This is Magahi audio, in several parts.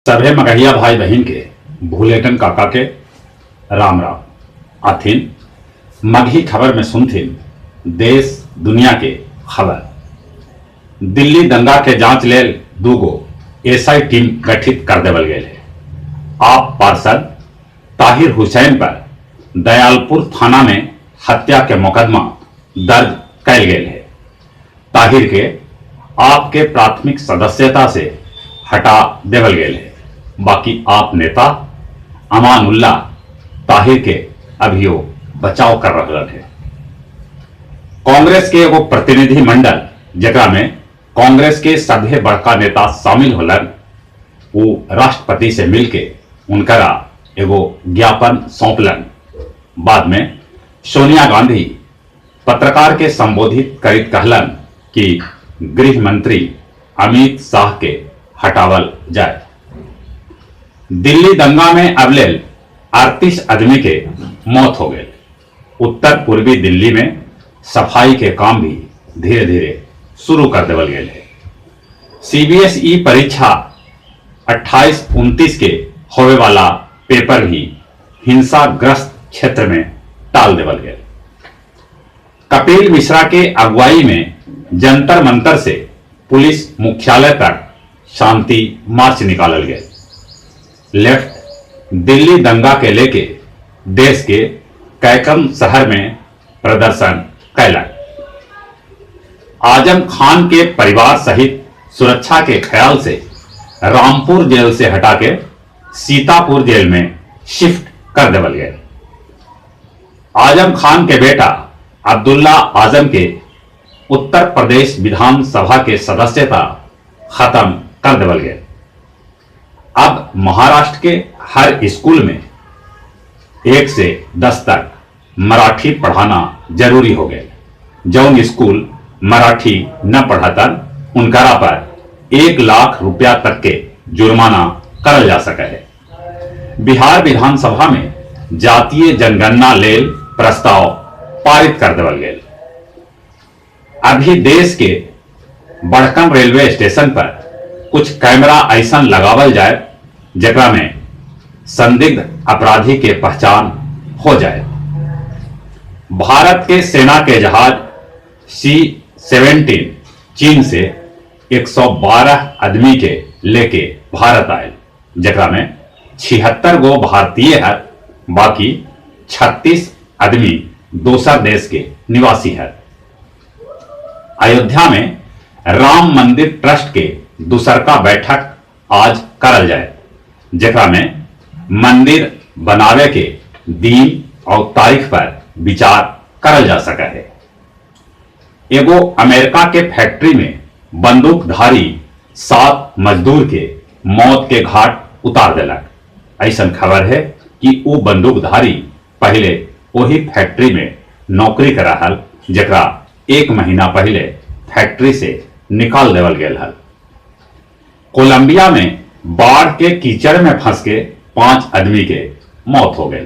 सभे मगहिया भाई बहिन के भुलेटन काका के राम राम। आथिन मगही खबर में सुनथिन देश दुनिया के खबर। दिल्ली दंगा के जांच लेल दूगो एसआई टीम गठित कर देवल गेल हे। आप पार्षद ताहिर हुसैन पर दयालपुर थाना में हत्या के मुकदमा दर्ज कैल गेल हे। ताहिर के आपके प्राथमिक सदस्यता से हटा देवल गेल है। बाकी आप नेता अमानुल्लाह ताहिर के अभियो बचाव कर रहलन है। कांग्रेस के एगो प्रतिनिधि मंडल जेकरा में कांग्रेस के सभे बड़का नेता शामिल होलन, वो राष्ट्रपति से मिलके उनकरा एगो ज्ञापन सौंपलन। बाद में सोनिया गांधी पत्रकार के संबोधित करित कहलन कि गृह मंत्री अमित शाह के हटावल जाए। दिल्ली दंगा में अब लेल 38 आदमी के मौत हो गए। उत्तर पूर्वी दिल्ली में सफाई के काम भी धीरे धीरे शुरू कर देवल गेल है। सीबीएसई परीक्षा 28-29 के होवे वाला पेपर भी हिंसाग्रस्त क्षेत्र में टाल देवल गेल। कपिल मिश्रा के अगुवाई में जंतर मंतर से पुलिस मुख्यालय तक शांति मार्च निकालल गए। लेफ्ट दिल्ली दंगा के लेके देश के कैकम शहर में प्रदर्शन कैलक। आजम खान के परिवार सहित सुरक्षा के ख्याल से रामपुर जेल से हटा के सीतापुर जेल में शिफ्ट कर देवल गए। आजम खान के बेटा अब्दुल्ला आजम के उत्तर प्रदेश विधानसभा के सदस्यता खत्म कर देवल गए। अब महाराष्ट्र के हर स्कूल में 1 से 10 तक मराठी पढ़ाना जरूरी हो गए। जौन स्कूल मराठी न पढ़ातन उनकरा पर 1 लाख रुपया तक के जुर्माना करल जा सके है। बिहार विधानसभा में जातीय जनगणना लेल प्रस्ताव पारित कर देवल गेल। अभी देश के बड़कन रेलवे स्टेशन पर कुछ कैमरा ऐसा लगावल जाए जेकरा में संदिग्ध अपराधी के पहचान हो जाए। भारत के सेना के जहाज C-17 चीन से 112 आदमी के लेके भारत आए, जेकरा में 76 गो भारतीय है, बाकी 36 आदमी दोसर देश के निवासी है। अयोध्या में राम मंदिर ट्रस्ट के दूसरका बैठक आज करल जाए, जेकरा में मंदिर बनावे के दिन और तारीख पर विचार करल जा सका है। एगो अमेरिका के फैक्ट्री में बंदूकधारी 7 मजदूर के मौत के घाट उतार देलक। ऐसा खबर है कि वो बंदूकधारी पहले वही फैक्ट्री में नौकरी कर हल, जेकरा 1 महीना पहले फैक्ट्री से निकाल देवल गेल हल। कोलंबिया में बाढ़ के कीचड़ में फंस के 5 आदमी के मौत हो गई।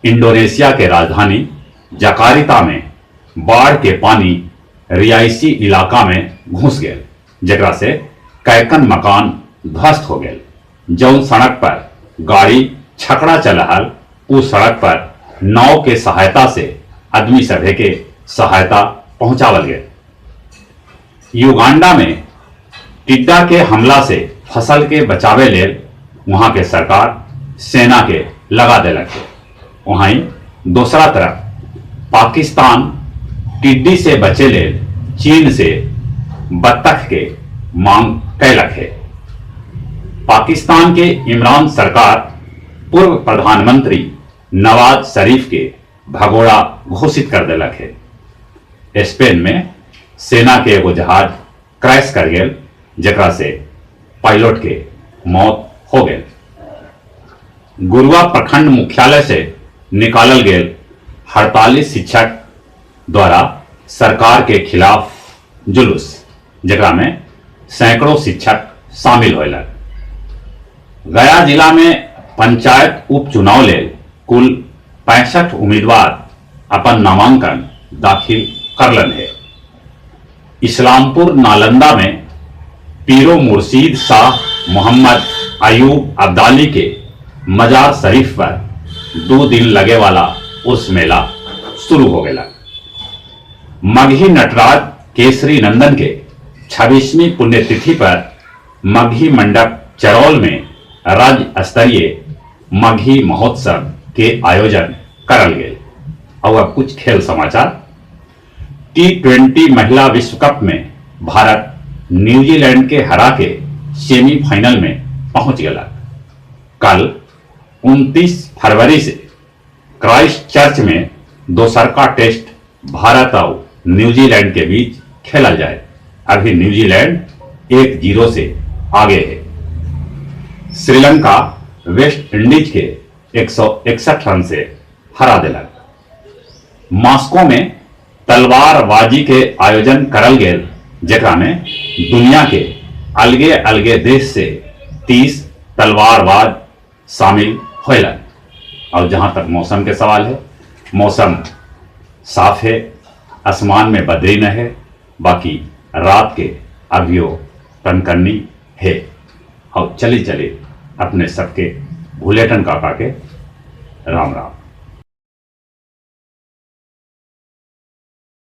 इंडोनेशिया के राजधानी जकार्ता में बाढ़ के पानी रियायसी इलाका में घुस गए, जेकरा से कैकन मकान ध्वस्त हो गए। जौन सड़क पर गाड़ी छकड़ा चला हल, उस सड़क पर नाव के सहायता से आदमी सभे के सहायता पहुंचावल गए। युगांडा में टिड्डा के हमला से फसल के बचावे लेल वहां के सरकार सेना के लगा देलक है। वहीं दूसरा तरफ पाकिस्तान टिड्डी से बचे लेल चीन से बत्तख के मांग कैलक है। पाकिस्तान के इमरान सरकार पूर्व प्रधानमंत्री नवाज शरीफ के भगोड़ा घोषित कर देलक है। स्पेन में सेना के एगो जहाज क्रैश कर गेल, जेकरा से पायलट के मौत हो गेल। गुरुआ प्रखंड मुख्यालय से निकालल गेल हड़ताली शिक्षक द्वारा सरकार के खिलाफ जुलूस, जेकरा में सैकड़ों शिक्षक शामिल होलक। गया जिला में पंचायत उपचुनाव लेल कुल 65 उम्मीदवार अपन नामांकन दाखिल करलन है। इस्लामपुर नालंदा में पीरो मुर्शीद शाह मोहम्मद अयूब अब्दाली के मजार शरीफ पर 2 दिन लगे वाला उर्स मेला शुरू हो गया। मगही नटराज केसरी नंदन के 26वीं पुण्यतिथि पर मगही मंडप चरौल में राज्य स्तरीय मगही महोत्सव के आयोजन करल गए। और अब कुछ खेल समाचार। T20 महिला विश्व कप में भारत न्यूजीलैंड के हरा के सेमीफाइनल में पहुंच गया। कल 29 फरवरी से क्राइस्ट चर्च में दोसरका टेस्ट भारत और न्यूजीलैंड के बीच खेला जाए। अभी न्यूजीलैंड 1-0 से आगे है। श्रीलंका वेस्ट इंडीज के 161 रन से हरा दिलक। मास्को में तलवारबाजी के आयोजन करल गेल, जेकरा में दुनिया के अलगे अलगे देश से 30 तलवारबाज शामिल होलन। और जहां तक मौसम के सवाल है, मौसम साफ है, आसमान में बदरी न है, बाकी रात के अभियो कनकन्नी है। और चले चले अपने सबके भूलेटन काका के राम राम।